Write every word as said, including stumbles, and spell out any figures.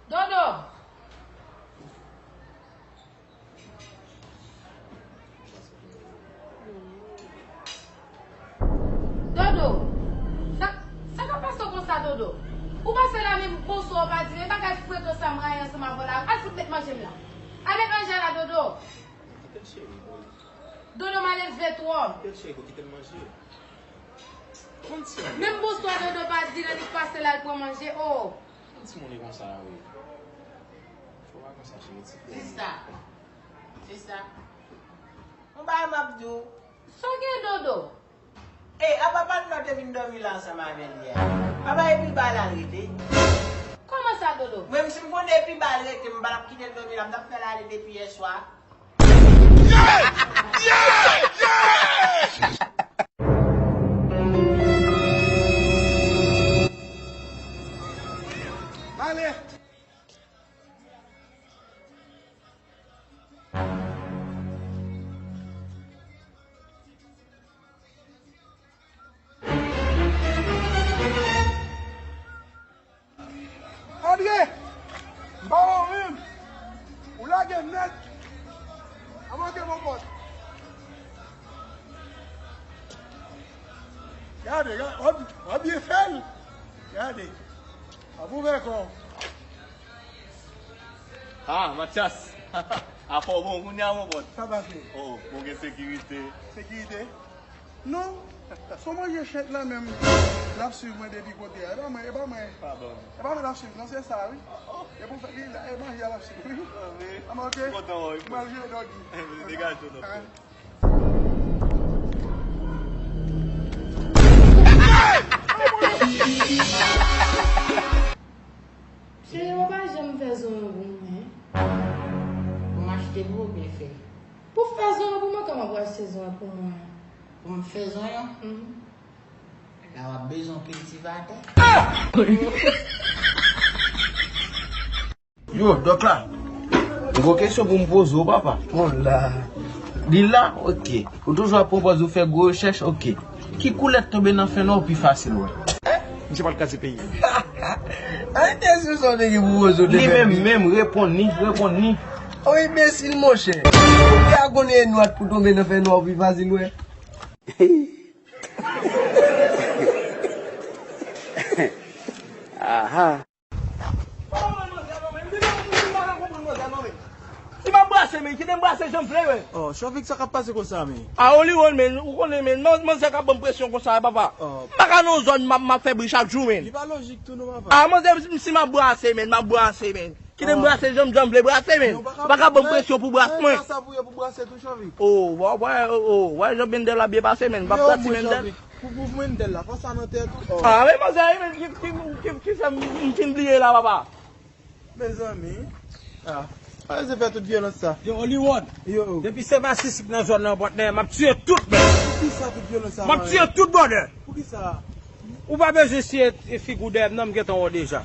Dodo! Dodo, sa, sa k ap pase w konsa, Dodo? Ou pase la, menm bonswa w pa di, men bagay frekan sa m rayi ansanm avè w la. Al fout met manje m la. Al met manje a la, Dodo. Kite l cheri, bro. Dodo malelve twòp. Kite l cheri, bro, kite l manje. Konn ti moun. Menm bonswa Dodo pa di, nan li k pase la, l pran manje. Oh. Konn ti moun li konsa, wi. Fò pa konsa, cheri, ti frè. Sista. Sista. Yon bagay m ap di w. Sa w gen, Dodo? E, apa pa t nòt te vin dòmi la ansanm avè l yè a? Apa e pi ba l al rete? Kòman sa, Dodo? Mwen menm si m konn e pi ba l rete, m pa t ap kite l dòmi la, m t ap fè l ale depi yèswa. Ale! Andre! M pa wè w menm! Ou lage m nèt! An monte mon pòt! Gade, gade, w ap, w ap byen fè l! Gade! W ap ouvè kò w! Ah, Mathias! Afè w bon kounye a, mon pòt? Sa pase? Oh, bon gen sekirite. Sekirite? Non, se yon manje chèt la menm. L ap swiv mwen depi kote a. E pa mwen, e pa mwen. Pa bon. E pa mwen l ap swiv, non, se sa, wi. Oh, oh. E pou fè, li la, e manje a l ap swiv, wi. Ah, men. Ah, men, ok. Kontan, wi. Mwen al jere dògi. Degaje w, non. Ah. Cheri, ou pa janm fè zonyon pou mwen. Pou m achte pou ou oubyen fè? Pou fè zonyon pou mwen, kòman pou achte zonyon pou mwen? Pou m fè zonyon? Mhm. Nèg la w ap bezwen kiltivatè. Yo, dòk la. M gon kesyon pou m poze w, papa. Bon, la. Li la? Ok. Ou toujou ap pran pòz ou fè gwo rechèch? Ok. Ki koulè k tonbe nan fènwa w pi fasil wè? Misye pral kraze peyi. Ay, kesyon sa w te gen pou poze w te fè. Li menm menm, reponn li, reponn li. O enbesil, monchè. Ou te a konnen e nwat pou tonbe nan fènwa w pi fasil wè? Aha. Li pa konprann manzè non, men. Li pa konprann manzè non, men. Si m ap brase, men, kite m brase jan m vle, men. Oh, Chovik, sa k ap pase konsa, men? A, Oliwon, men, ou konnen, men, man-, manzè k ap ban m presyon konsa, papa. Oh. M pa ka nan yon zòn m ap, m ap fè bri chak jou, men. Li pa lojik tou, non, papa. A, manzè, si, si m ap brase, men, m ap brase, men. Kite m brase jan m, jan m vle brase, men. Ou pa ka ban m presyon pou brase mwen. Sa pou ye pou brase tou, Chovik. Oh, wè, wè, oh, oh, wè, jan Mendel ap byen pase, men. M ap pati Mendel. Pou, pou Mendel la, pran sa nan tèt ou. Oh. A, men manzè, men, ki, ki, ki, ki fè m, m fin bliye la, papa. Mezanmi. A. Pa bezwen fè tout vyolans sa. Yo, Oliwon. Yo. Depi se masisi k nan zòn nan, patnè, m ap tiye tout, men. Poukisa tout vyolans sa, m ap tiye tout, brother. Poukisa? Ou pa bezwen siye figi w dèyè m, non, m gentan wè w deja.